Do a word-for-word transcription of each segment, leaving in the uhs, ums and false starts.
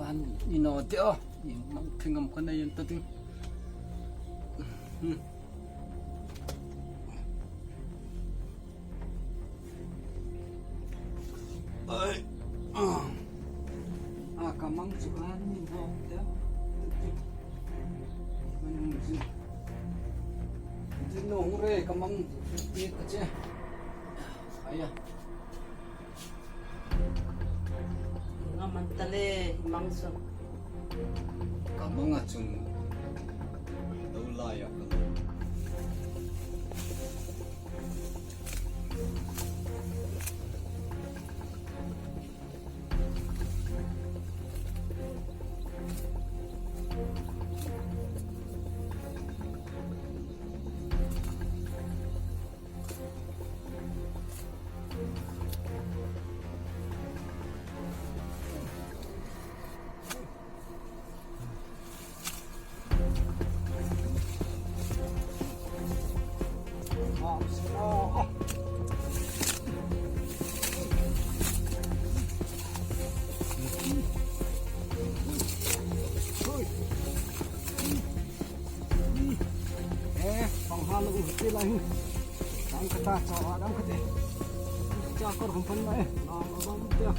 An i naw de aw, i mang thing am ka nei an ta ding. Hmm. Ai. A, ka mang chu an i naw de aw. Ka nung chu. Chu nung re ka mang chu. Ai a. Nga man ta le, i mang chu. Ka manga chun lo laia ka lo. Eh, pang hal u ti la hin. Dam ka ta, chaw a dam ka ti. Chaw kawr hum pan la e. Lam a bam ti a.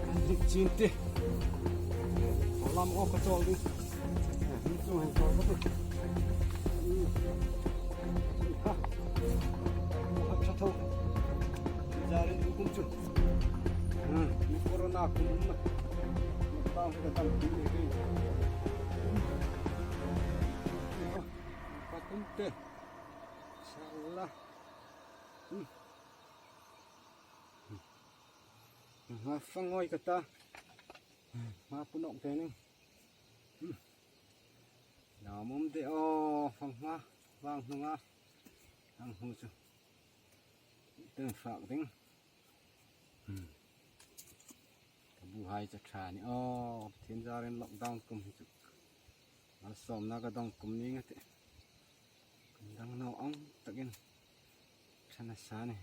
Kan dik chin ti. Lam o ka chawl ding. Eh, hin chung hin chawl ka ti. Hmm. Ha. Ha, cha tho. Zari ding kum chu. Hmm, mi corona kum na. Mi tang ka tam ti le ke. Ka tum te. Inshallah. Hmm. Hma fa ngoi ka ta. Hma pu nawk te ning. Hmm. Lam um de aw, fang hma, vang hnunga. Ang hnu chu. Ten fak ding. Hmm. Ka buhai chu ṭha ni aw, Pathien zarin lockdown kum hi chu. Malsawmna ka dong kum ning a tih. Kan dang naw ang takin ṭha nasa ni.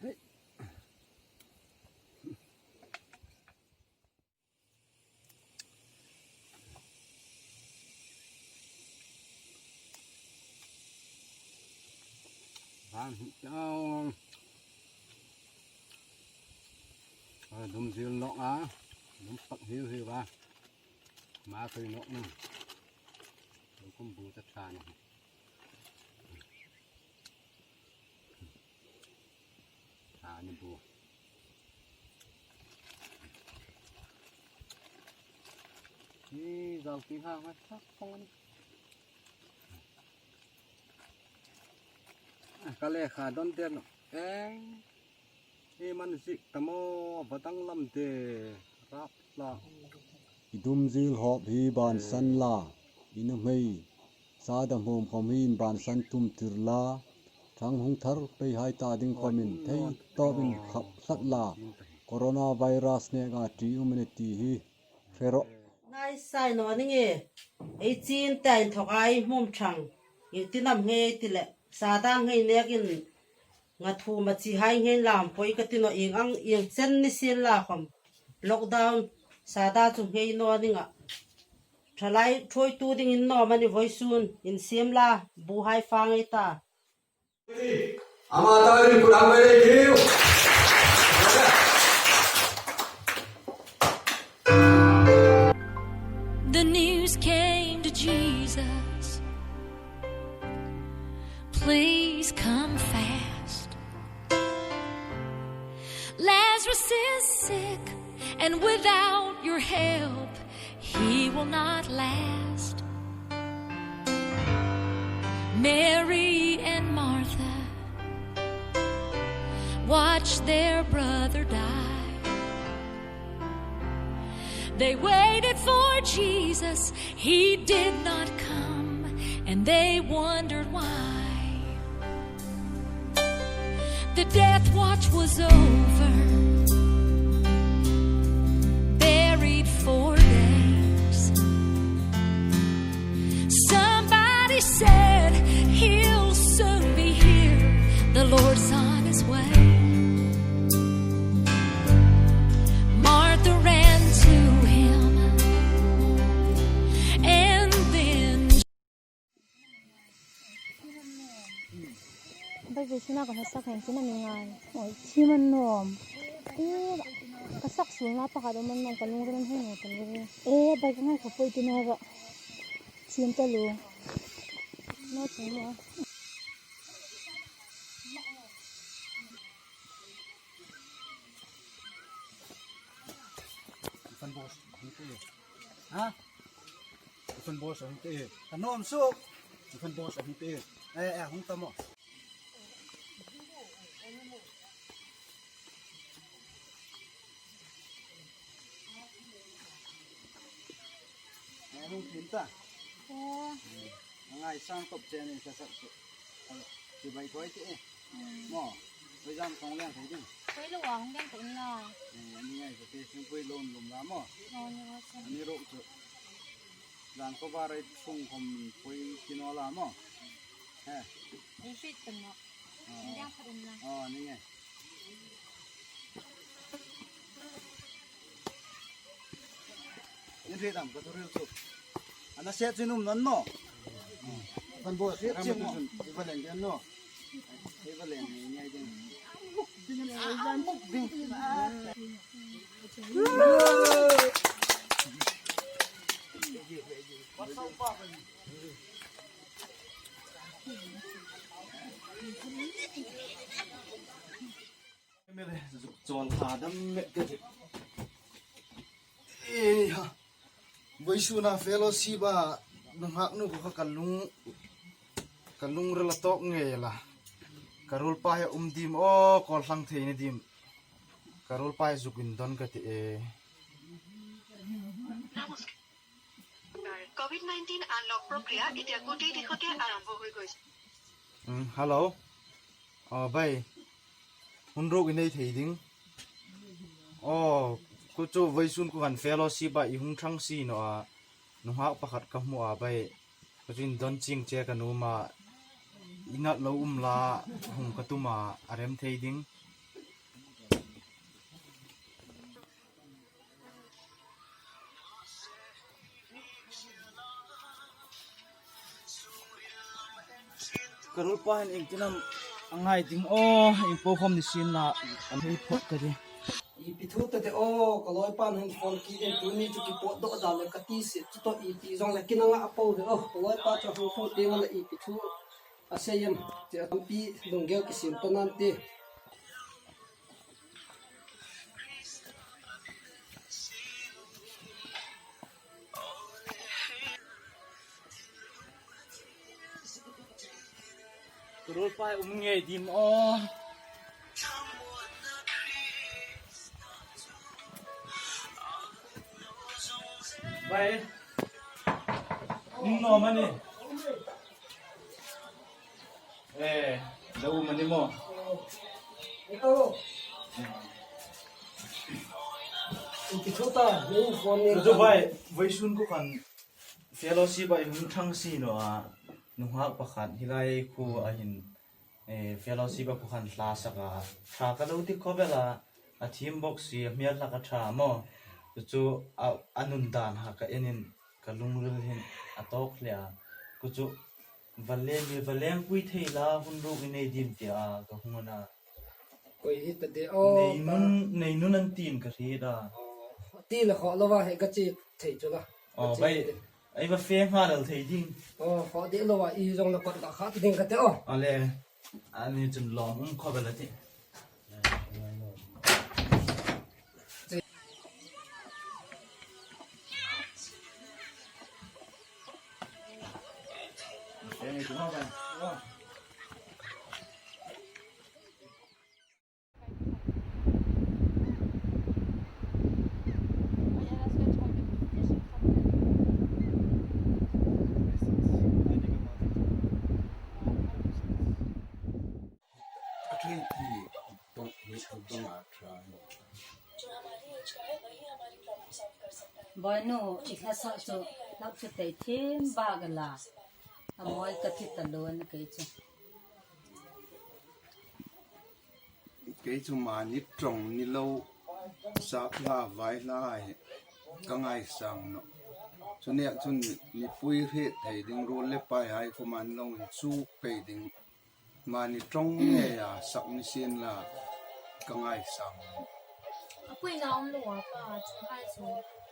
Hei. Van hi tau. A, dum zil nawk a, dum pak hiu hiu a. Hma thui nawk nang. Lo kum bu ta ṭha ni. Ṭha ni bu. Hi, zau ti ha, ha, ha, kong ni. Ka lekha don der nawk. Eng. Hi man zik ta maw, va danglam de. Rap la. I dum zil hawp hi bansan la. I nuhmei. Sada hmum khom hi inbansan tum tir la. Thang hung thar pei hai ta ding khomin thei tawpin khap hlat la. Coronavirus neka ṭi um a ni ti hi hre rawh. Ngai sai naw ning e. Ei chin te inthoka ei hmum thang. Ieng tin am ngei ti le. Sada ngei nekin nga thu ma chi hai ngei lam poi ka ti naw, ieng ang ieng chen ni sien la khom. Lockdown sada chu ngei naw ning a. Thalai thuoitu dingin naw mani voisun, insiem la, buhai fang ei ta. Ama ta rin kut ang mai kiu. The news came to Jesus. Please come fast. Lazarus is sick, and without your help, he will not last. Mary and Martha watched their brother die. They waited for Jesus, he did not come, and they wondered why. The death watch was over, buried four days. Somebody said, "He'll soon be here. The Lord's on his way." Suna ka hla sak hen tina mi ngai. Oi, thim an nawm. E, ka sak suolna pakhat a um an nawm, ka lungril an hoi naw ta le. E, bai ka ngai kha poi tina ro. Thim ta lo. Naw thim naw. Fan boss, hung te. Ha? Fan boss, hung te. Ka nawm suok. Fan boss, hung te. Eh, eh, hung ta maw. Eh, hung thim ta. Eh. Ngai sang top chen in sa sa. Alo, chibai koi ti e. Hmm. Maw, voi zan kong leng thei ding. Koi lo wa hung leng kong la. Eh, ani ngai ko te sung poi lo lum la maw. Oh, ni wa sa. Ani ro chu. Zan ko ba rai sung khom poi kino la maw. Eh. Ni fit kan maw. Oh. Ni yang kha dum la. Oh, ni ngai. Ni ri dam ka thuril chu. Ana se chin um non maw. Kan bo se chin maw. Iba leng den no. Iba leng ni ngai den. Mele zuk chawl kha dam met ka ti. Ei ha. Voisuna fellowship a nunghak nu kha ka lung, ka lungril a tawk ngei la. Ka ruolpa hi um dim aw, kawl hlang thei ni dim. Ka ruolpa hi zuk indon ka ti e. Covid nineteen unlock প্ৰক্ৰিয়া এতিয়া গোটেই দেশতে আৰম্ভ হৈ গৈছে। উম, hello। Aw, bai. Hun ruok i nei thei ding. Aw, khu chu voisun khu khan fellowship a i hung thang si naw a. Nunghak pakhat ka hmu a, bai. Khu chu indon ching che ka nuom a. I nat lo um la, hung ka tum a, a rem thei ding. Ka ruolpa hin iengtin am a ngai ding aw, ieng po khom ni sien la, an hei phawt ka ti. Ipi thu ta de aw, ka lawipa hin phone ki ding, tuni chu ki pawt dawk dan le ka ti si, chu tawh ipi zawng le ki nang a po de aw, ka lawipa chu hung phone ding a la ipi thu. A sei em, ti a tampi lunggel kisiem ta nan ti. Ka ruolpa hi um ngei dim aw. Bai. Um naw am a ni? Eh, lo um a ni maw? Chu bai, voisun khu khan fellowship a i hung thang si naw a, nunghak pakhat hi lai khu a hin, eh, fellowship a khu khan hla sak a, ṭha ka lo ti khawp el a, a thim bok si, a hmel hlak a ṭha maw. Chu chu a, a nun dan ha ka enin ka lungril hin a tawk hle a. Chu chu Valeng, valeng pui thei la, hun ruok i nei dim tia ka hung a na. Koi hi ta de aw. Nei nun, nei nun an tin ka hriet a. Aw, ti la khaw lo va he ka chi thei chu la. Aw, bai. Ei va fe nghal thei ding. Aw, khaw de lo va i zong la pat la khat ding ka ti aw. A le. Ani chun lawm um khawp el a tih. Boinu, i hla sak chu, hlak chu tei thim bak a la. A mawi ka ti ta lo a ni kei chu. Kei chu mani ṭawng ni lo, sap hla, vai hla hi ka ngaisang nawh. Chu nia chun mipui hriet thei ding, ruol le pai hai kuman lo inchuk pei ding. Mani ṭawng ngeia sak ni sien la ka ngaisang. A puina um lo a pa, chuhai chu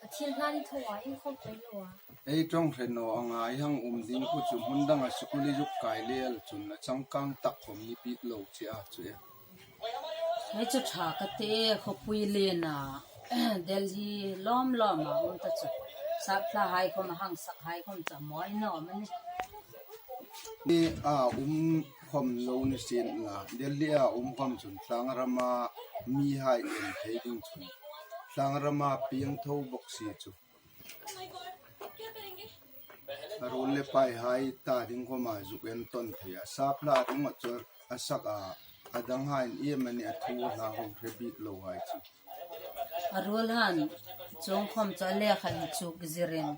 a thil hna ni tho a, in khawm pei lo a. Ei ṭawng hre naw anga i hang um ding khu chu hmun danga school i zuk kai lel chun a changkang tak khawm ni bik lo che a chu e. Hei chu ṭha ka ti e, khawpui lien a, Delhi lawm lawm a um ta chu. Sap hla hai khawm a hang sak hai khawm chu a mawi naw am a ni. Ni a um khawm lo ni sien la, Delhi a um khawm chun tlangrama mihai en thei ding chun tlangrama pieng tho bawk si chu. A ruol le pai hai ta ding khawma zuk entawn thei a, sap hla ding a chu a sak a, a dang hai iem a ni a thu hla hawng hre bik lo hai chu. A ruol han chuong khawm chu a lekha inchuk zirin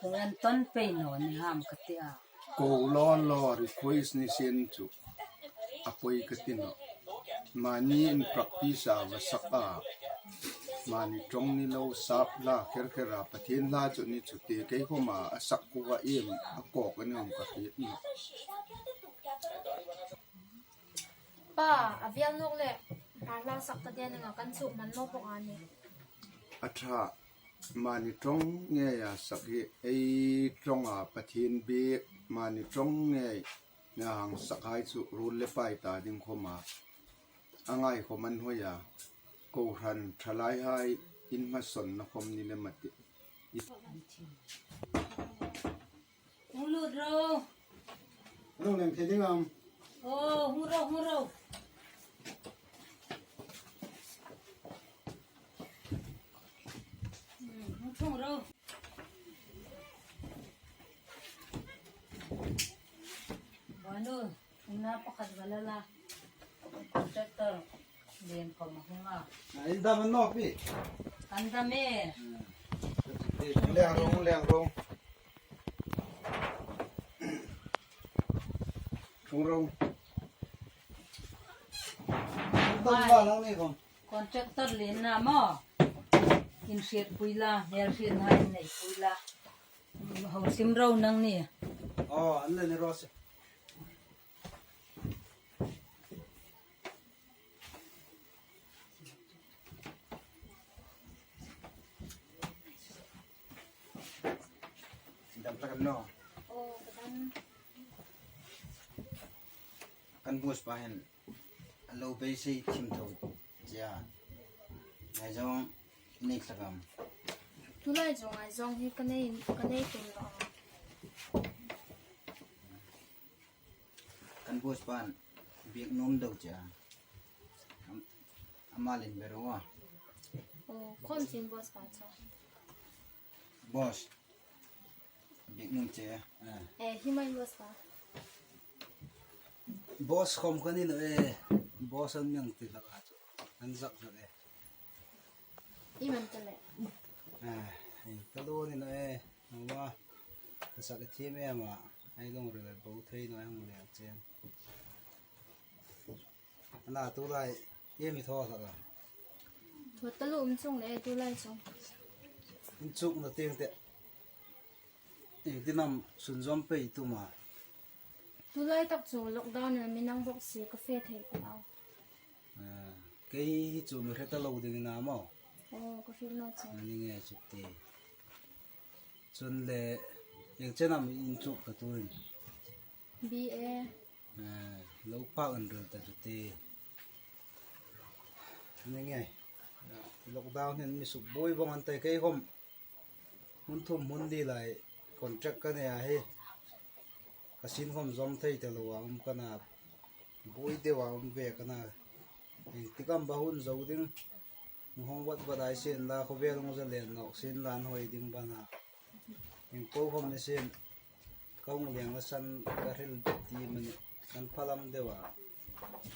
hung entawn pei naw ni ham ka ti a. Ko law law request ni sien chu a poi ka ti naw. Mani in practice a va sak a. Mani ṭawng ni lo sap hla kher kher a Pathien hla chu ni chu ti kei khawma a sak khu va iem a kawk a ni awm ka hriet naw. Pa, a vial nawk le hla hla sak ta den anga kan chuk man lo bawk a ni. A ṭha, mani ṭawng ngeia sak hi ei ṭawnga Pathien biek, mani ṭawng ngei nga hang sak hai chu ruol le pai ta ding khawma a ngai khawm an hoi a, kohran ṭhalai hai in hmasawnna khawm ni le mati. Hung lut ro. Hung leng thei ding am? Oh, hung ro, hung ro. Hmm, hung chung ro. Banu, hung na pakhat va la la. Contractor. Lien khawm a hung a. Ah, in dam an nawk pi? Kan dam e. Ah. Leng rong, leng rong. Rong rong. Dam ba nang ni khawm. Contractor lien na maw. In hriet pui la, hmel hrietna in nei pui la. Ho sim ro nang ni. Oh, an le ni ro se. Dam hlak am naw? Oh, ka dam. Kan boss pa hin a lo beisei thim tho che a. Ngaizawng nei hlak am? Tulai zawng ngaizawng hi ka nei, ka nei tum naw. Kan boss pan biek nuom deu che a. Am-, ama lien ve ro a. Oh, khawm chin boss pa chu. Boss. Biek nuom che a. Ah. Eh, hi mai boss pa. Boss khawm ka ni naw e. Boss an mi hang ti hlak a chu. An zak hlak e. I man ta le. Ah, ei, ka lo ni naw e. Ama, ka sak thiem em a. Ei lungril a bo thei naw e, hung leng che. Ana tulai, iem i thaw hlak a? Thaw taluo um chuong le tulai chu. Inchukna tieng te. Iengtin am sunzawm pei tum a? Tulai tak chu lockdown-in a mi nang bawk si ka fe thei ta naw. Ah, kei hi chu mi hre ta lo ding na maw? Oh, ka hriet naw chu. A ni nge chu ti. Chun le, ieng chen am inchuk ka tuhin? B A. Eh, lo phak an ril ta chu ti. Ni nge. Lockdown hin mi suk buoi vawng an ta kei khawm. Hmun thum hmun li lai contract ka nei a hi. Ka sin khawm zawm thei ta lo a um ka na. Buoi deu a um ve ka na. Iengtik am ba hun zo ding. Hung vat vat ai sien la khawvel hung zalen nawk sien la an hoi ding ba na. Ieng po khawm ni sien. Ka hung leng la san ka hril ti mani kan phalam deu a.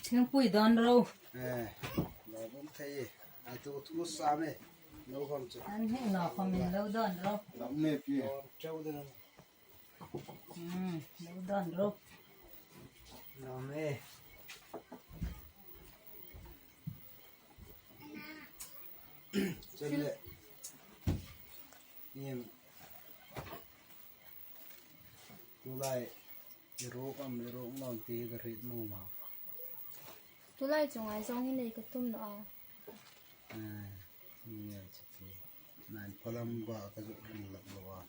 Thingpui dawn ro. Eh, lo bum thei. A tu thu sam e. Lo khawm chu. An heng lo khawm in lo dawn ro. Lam ne pi. Dawn cheu ding. Hmm, lo dawn ro. Lam e. Chen le. Iem. Tulai I ruok am, i ruok naw am ti ka hriet nuom a. Tulai chu ngaizawng hi nei ka tum naw a. A, nge chu ti. Nain phalam ba ka zuk hring lak lo a.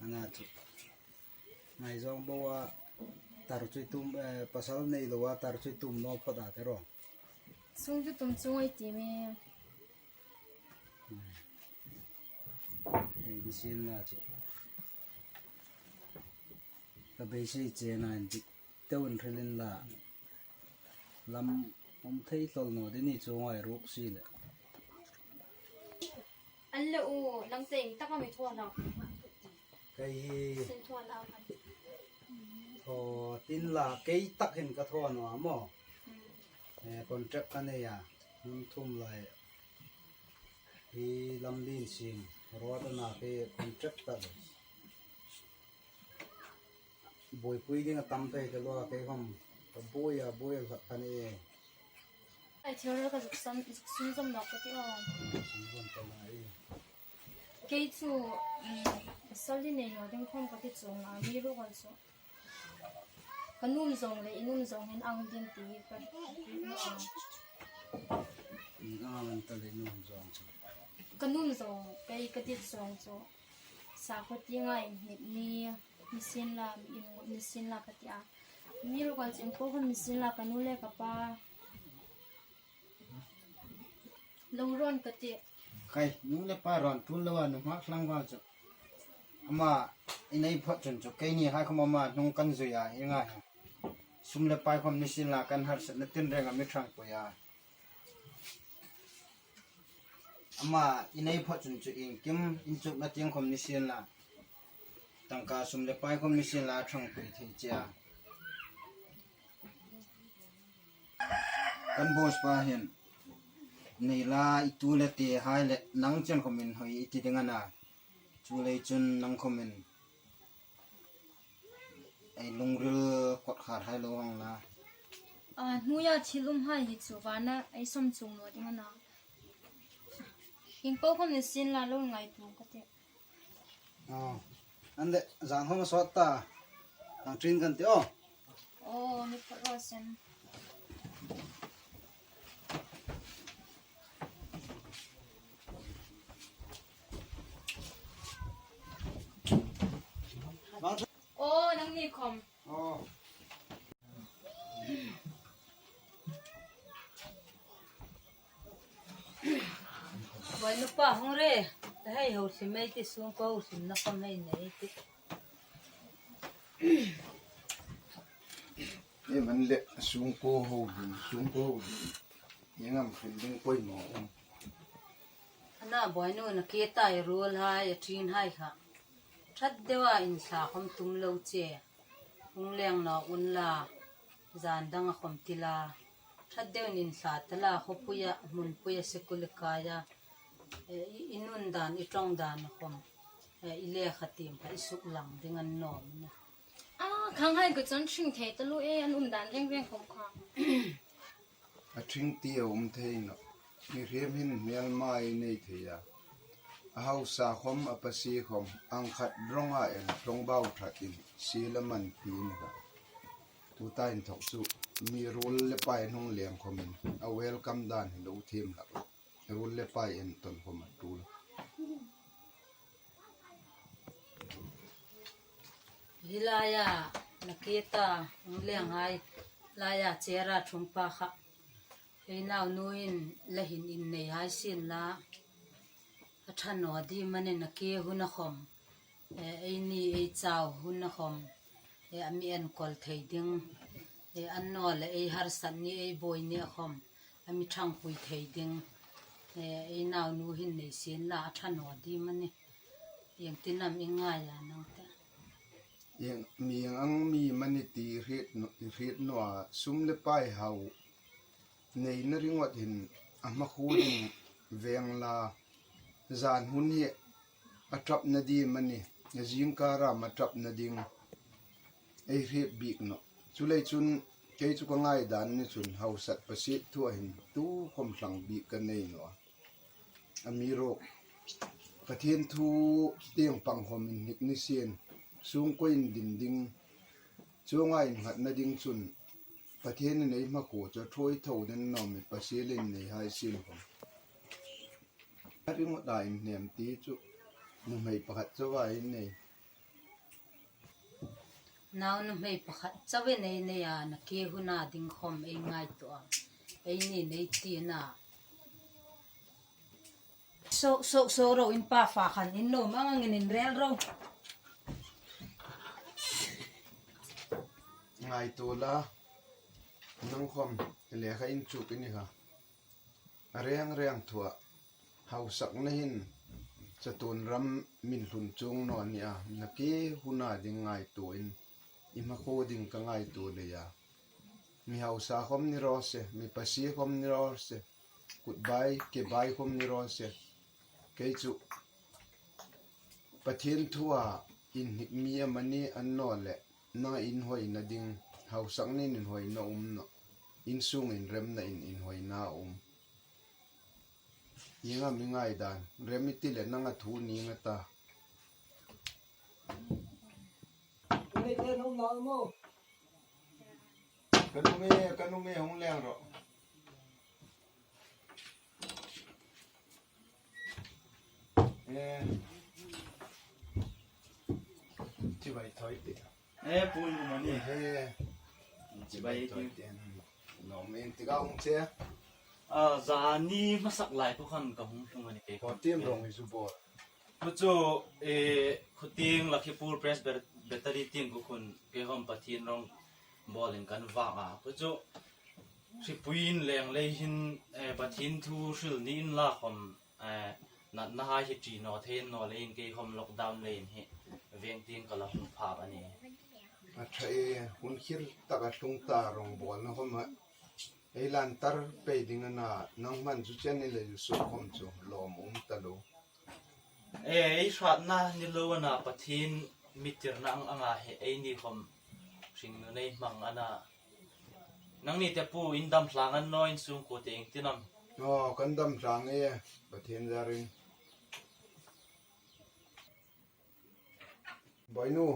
Ana chu. Ngaizawng bo a tar chu i tum, eh, pasal nei lo a tar chu i tum naw phawt a ti ro. Sung chu tum chung ei ti mi. Ei, ni sien la chu. Ka beisei che nain dik deu in hril inla. Lam um thei tlawl naw ding ni chu ngai ruok si le. An le u, nang te ieng taka mi thaw naw? Kei hi. Sin thaw naw khan. Thaw tin la, kei tak hin ka thaw naw a maw. Hmm. Eh, contract ka nei a, hun thum lai. Hi lam lien sing, road-a na kei contract ka nei. Buoipui ding a tam thei ta lo a, kei khom ka buoi a, buoi a hlak ka ni. Ai, thil ka zuk san, zuk sunzawm nawk ka ti aw. Sunzawm ta la e. Kei chu, um, sal di nei naw ding khom ka ti chuong a, mi ruok an chu. Ka nuom zawng le i nuom zawng hin ang ding ti ka, i ang an ta le nuom zawng chu. Ka nuom zawng, kei ka dit zawng chu. Sakhuo tienga inhnik ni, ni sien la, mi inngawt ni sien la ka ti a. Mi ruok an chu ieng po khom ni sien la ka nu le ka pa. Lo rawn ka ti. Khai, nu le pa rawn tul lo a, nunghak hlang val chu. Ama, i nei phawt chun chu, keini hai khom ama hnung kan zui a, i ngai. Sum le pai khom ni sien la kan harsatna tin renga mi ṭhangpui a. Ama, i nei phawt chun chu iengkim inchukna tieng khom ni sien la. Tangka sum le pai khom ni sien la ṭhangpui thei che a. Kan boss pa hin, nei la i tu le te hai le nang chen khom inhawi i ti ding a na. Chuleiin chun nang khomin ei lungril kawtkhar hai lo hang la. A, hnuoia thil um hai hi chu vana ei sawm chuong naw ding a na. Ieng po khom ni sien la lo ngaituo ka ti. Aw. An le, zan khom a sawt ta. Ang ṭin kan ti aw. Aw, ni phawt raw se. Aw, nangni khom. Aw. Buoi nupa hung re, ta hei ho si mei ti sungkuo ho simna khom hei nei ti. Ei man le sungkuo ho ding, sungkuo ho ding. Ieng am hril ding poimaw um. Ana buoi nu na ke tai ruol hai, a ṭin hai kha. Ṭhat deua inthla khom tum lo che. Hung leng nawk unla, zan danga khom ti la. Ṭhat deuin inthla ta la, khawpuia, hmunpuia, sikul i kaia. E, i, i nun dan, i ṭawng dan khom. E, i lekha tiem kha, i suklang ding a ni naw am a ni. A, khang hai kha chun hring thei ta lo e, an um dan reng reng khom kha. A ṭhing ti a um thei nawh. Mihriem hin hmelma ei nei thei a. A hausa khom, a pasie khom, ang khat rawnga en, ṭawngbau ṭhatin, siel a man ti ni kha. Tuta inthok chu, mi ruol le pai hnung leng khomin, a welcome dan hi lo thiem hlak. Ruol le pai entawn khom a tul. Hi laia, na ke ta, hung leng hai, laia chera ṭhungpa kha. Ei naunuin la hin innei hai sien la. A ṭha naw ding am a ni na ke huna khom. E, ei ni ei chau huna khom. E, a mi enkawl thei ding. E, an naw le ei harsat ni ei buoi ni a khom. A mi ṭhangpui thei ding. E, ei naunu hin nei sien la a ṭha naw ding am a ni. Ieng tin am i ngai a nang te. Ieng, mi ieng ang mi am a ni ti hriet naw, hriet naw a sum le pai hau. Neina ringawt hin a hmakhuo ding veng la, zan hun hi a ṭapna ding am a ni, a zingkar am a ṭapna ding ei hriet bik nawh. Chuleiin chun kei chu ka ngaidan ni chun hausat pasiet thua hin tu khom hlang bik ka nei naw a. Amiruokchu Pathien thu tieng pang khom inhnik ni sien, sungkuoin din ding, Chuonga innghatna ding chun Pathienin ei hmakhuo chu a ṭhuoi tho naw mi pasie lien nei hai sien khom. A ringawta inhnem ti chu nuhmei pakhat chauh a nei. Nau nuhmei pakhat chauh a nei nei a, nakie huna ding khom ei ngaituo a. Eini nei tina. So, so, so ro in pa fa khan in lo mang angin in rel ro. Ngaituo la, nang khom lekha inchuk i ni kha. A reng reng thua, hausakna hin chatuon ram min hlun chuong naw ni a, nakie huna ding ngaituoin, i hmakhuo ding ka ngaituo lei a. Mi hausa khom ni raw se, mi pasie khom ni raw se, kut bai, ke bai khom ni raw se. Kei chu Pathien thua inhnik mi amani an naw leh, nang inhawiina ding, hausaknain inhawiina um naw, insungin remnain inhawiina um. Ieng am i ngai dan, rem i ti leh nang a thu ning a ta. Ka nuhmei, ka nuhmei hung leng ro. Eh. Chibai thoi ti. Eh, pun mani. Eh. Chibai thoi ti. Nuhmei ti ka hung che. A, zani hmasak lai khuo khan ka hung tlung a ni kei. Ko tim rong i zu bo. Khuo chu, eh, khuo tieng Lakhipur Presbytery tieng khuo khun kei khom Pathien rawngbawlin kan vak a. Khuo chu hripuiin leng lei hin, eh, Pathien thu hril ni inla khom, eh, natna hai hi ṭi naw thei naw leiin kei khom lockdown leiin hi veng tieng ka la hung phak a nih. A ṭha e, hun khir taka tlung ta rawngbawlna khom a. Ei lan tar pei ding a na, nang hman chu chen ni lei suk khom chu lawm um ta lo. E, ei hratna ni lo a na, Pathien mi tirna ang anga hi eini khom hringnun ei hmang a na. Nangni te pu in dam hlang an naw, in sungkuo te ieng tin am? Aw, kan dam hlang e, Pathien zarin. Boinu,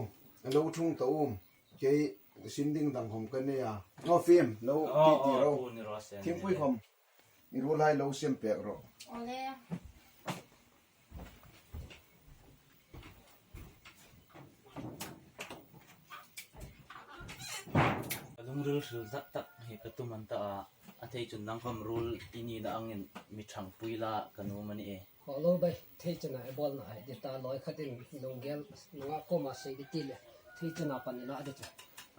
a lo ṭhung ta um. Kei sin ding dang khom ka nei a. Aw, fim, lo ti ti ro. Thingpui khom. I ruolhai lo sem pek ro. Ole. Ka lungril hril tak tak hi ka tum an ta a, a thei chun nang khom ruol i nina angin mi ṭhangpui la ka nuom a ni e. Aw lo bai, thei chena e bawlna hai, di ta lawi khatin lunggel, nunga koma sei di ti le, thei chena pan ila di chu.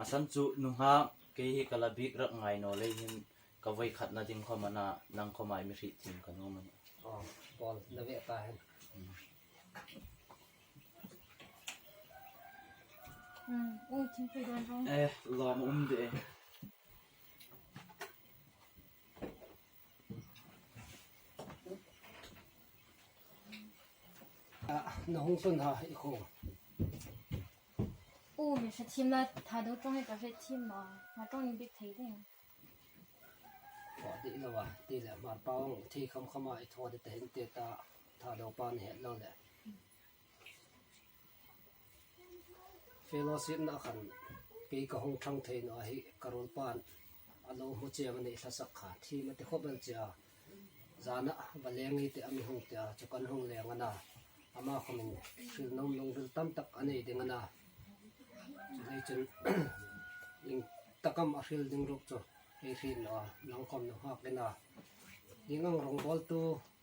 A san chu nunghak kei hi ka la bik rak ngai naw lei hin, ka voi khatna ding khom a na, nang khom ai mi hriet thiem ka nuom a nih. Aw, bawl na ve ta hen. Hmm, ui, thingpui don rong. Eh, lawm um de. Ah, na hung sun ha, i kho. U, mi hre thiem la, Thado ṭawng hi ka hre thiem ma, ma ṭawng in bik thei ding. Thaw dih lo a, ti le Hmar pau ang, thi kham kham a, i thaw dih ta hin ti ta, Thado pa ni het lo le. Fellowship na khan, kei ka hung ṭhang thei naw hi, ka ruolpa'n a lo hmu chieng a ni hla sak kha, thi ma ti khop el che a. Zana, va leng i ti a mi hung ti a, chu kan hung leng a na. Ama khomin, hril nuom lungril tam tak a nei ding a na. Chu lei chun, ieng tak am a hril ding ruok chu, ei hriet naw a, nang khom nunghak in a. Ieng ang rawngbawltu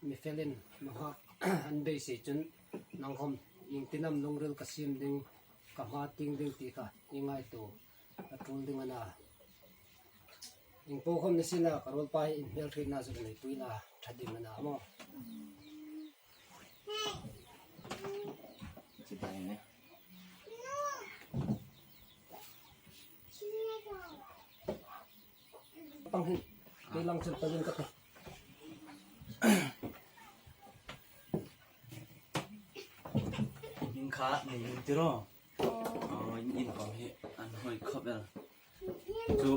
mi felin nunghak an beisei chun, nang khom ieng tin am lungril ka siem ding, ka hma tieng ding ti kha, i ngaituo a ṭul ding a na. Ieng po khom ni sien la, ka ruolpa hi in hmelhrietna chu ka neipui la, ṭha ding a na maw. Pang hin, kei lang chun pang hin ka pe. In kha nei in ti ro. Aw, in, in pang hi an hoi khop el. Chu,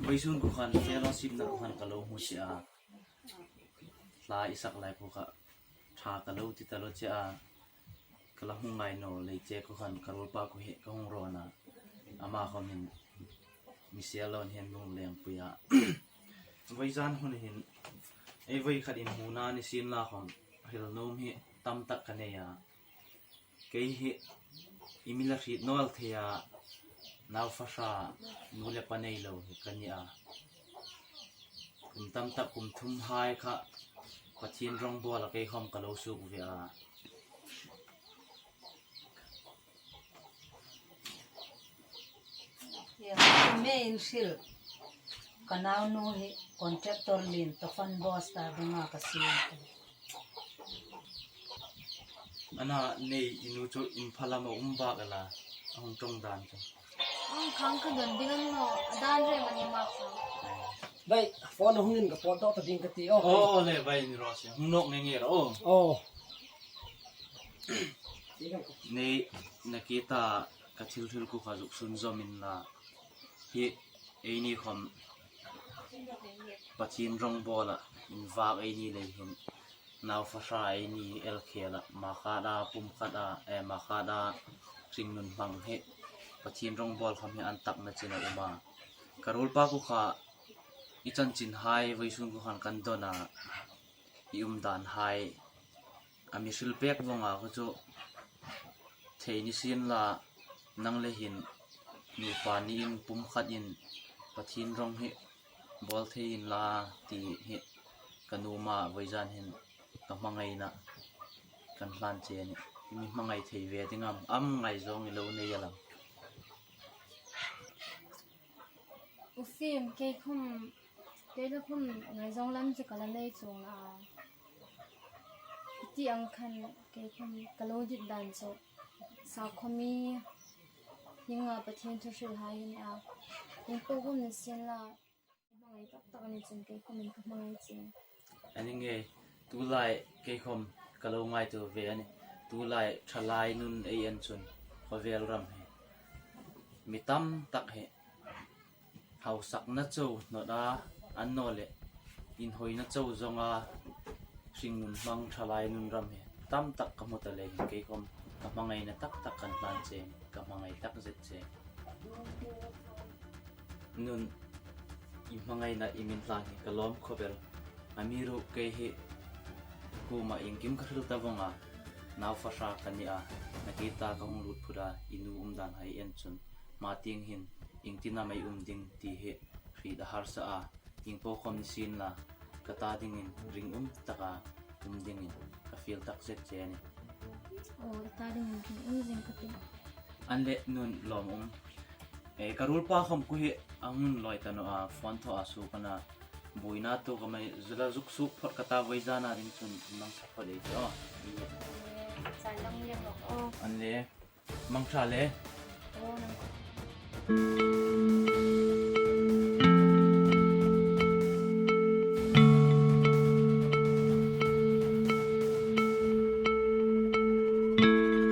vawisun khuo khan fellowship na khuo khan ka lo hmu che a. Hla i sak lai khuo kha ṭha ka lo ti ta lo che a. Ka la hung ngai naw lei che khuo khan ka ruolpa khuo hi ka hung rawn a. Ama khawm hin mi sel loin hin lung leng pui a. Voizan hun hin ei voi khat inhmuna ni sien la khawm, hril nuom hi tam tak ka nei a. Kei hi i mi la hriet naw el thei a, nau fahra, nu le pa nei lo hi ka ni a. Kum tam tak, kum thum hai kha Pathien rongbawla kei khawm ka lo suok ve a. Hi, me in hril. Ka naunu hi contractor lien Toffan Boss ta dinga ka siem. Ana nei, i nu chu in phalam a um bak a la, a hung ṭawng dan chu. Hung khang ka don ding an maw, a dan rem a ni mak kha. Bai, phone a hung in ka phone tawk ta ding ka ti, aw. Aw, le, bai, ni raw se. Hung nawk nge nge raw. Aw. Nei, nakie ta ka thil hril ku kha zuk sunzawm inla. Hi, eini khawm Pathien rongbawla invak ei ni lei hin, nau fahra ei ni el khela, hmakhat a, pumkhat a, eh, hmakhat a hringnun hmang hi Pathien rongbawl khawm hi an takna chin a um a. Ka ruolpa ku kha i chanchinhai vawisun ku khan kan don a, i umdanhai a mi hril pek vawng a, kha chu thei ni sien la, nang le hin nupa niin pumkhat in Pathien rong hi bawl thei inla ti hi ka nuom a, voizan hin ka hmangaina kan hlan che a nih. I mi hmangai thei ve ding am, am ngaizawng i lo nei a lam? U Fim, kei khawm, kei la khawm ngaizawng lam chu ka la nei chuong a. I ti ang khan kei khawm ka lo dit dan chu, sakhuo mi hienga Pathien thu hrilhai hi a, in po khawm ni sien la, hmangai tak tak a ni chun kei khawmin ka hmangai che. A ni nge, tulai kei khawm ka lo ngaituo ve a nih. Tulai thalai nun ei en chun, khawvel ram hi mi tam tak hi hausakna chau hnawt a, annawleh inhawina chau zawnga hringnun hmang thalai nun ram hi tam tak ka hmu ta leiin kei khawm ka hmangaina tak tak kan hlan che, ka hmangai tak zet che. Nun, i hmangaina i mi hlan hi ka lawm khawp el. Amiruokchu kei hi kuoma iengkim ka hril ta vawng a, nau fahra ka ni a, nakie ta ka hung lut phut a, i nu umdanhai en chun, hma tieng hin iengtin am ei um ding ti hi hriet a harsa a, ieng po khawm ni sien la, ka ta dingin ringum taka um dingin ka fiel tak zet che a nih. Aw, i ta dingin ringum zing ka tih. An leh Nun, lawmum. Eh, ka ruolpa khawm ku hi a hung lawi ta naw a, phone thaw a suok a na. Buoina tuok a, mei zula zuk suok phawt ka ta, vawizana ding chun mangṭha phawt ei tih aw. Chai lang lem rawh aw. An leh. Mangṭha le. Aw, nang.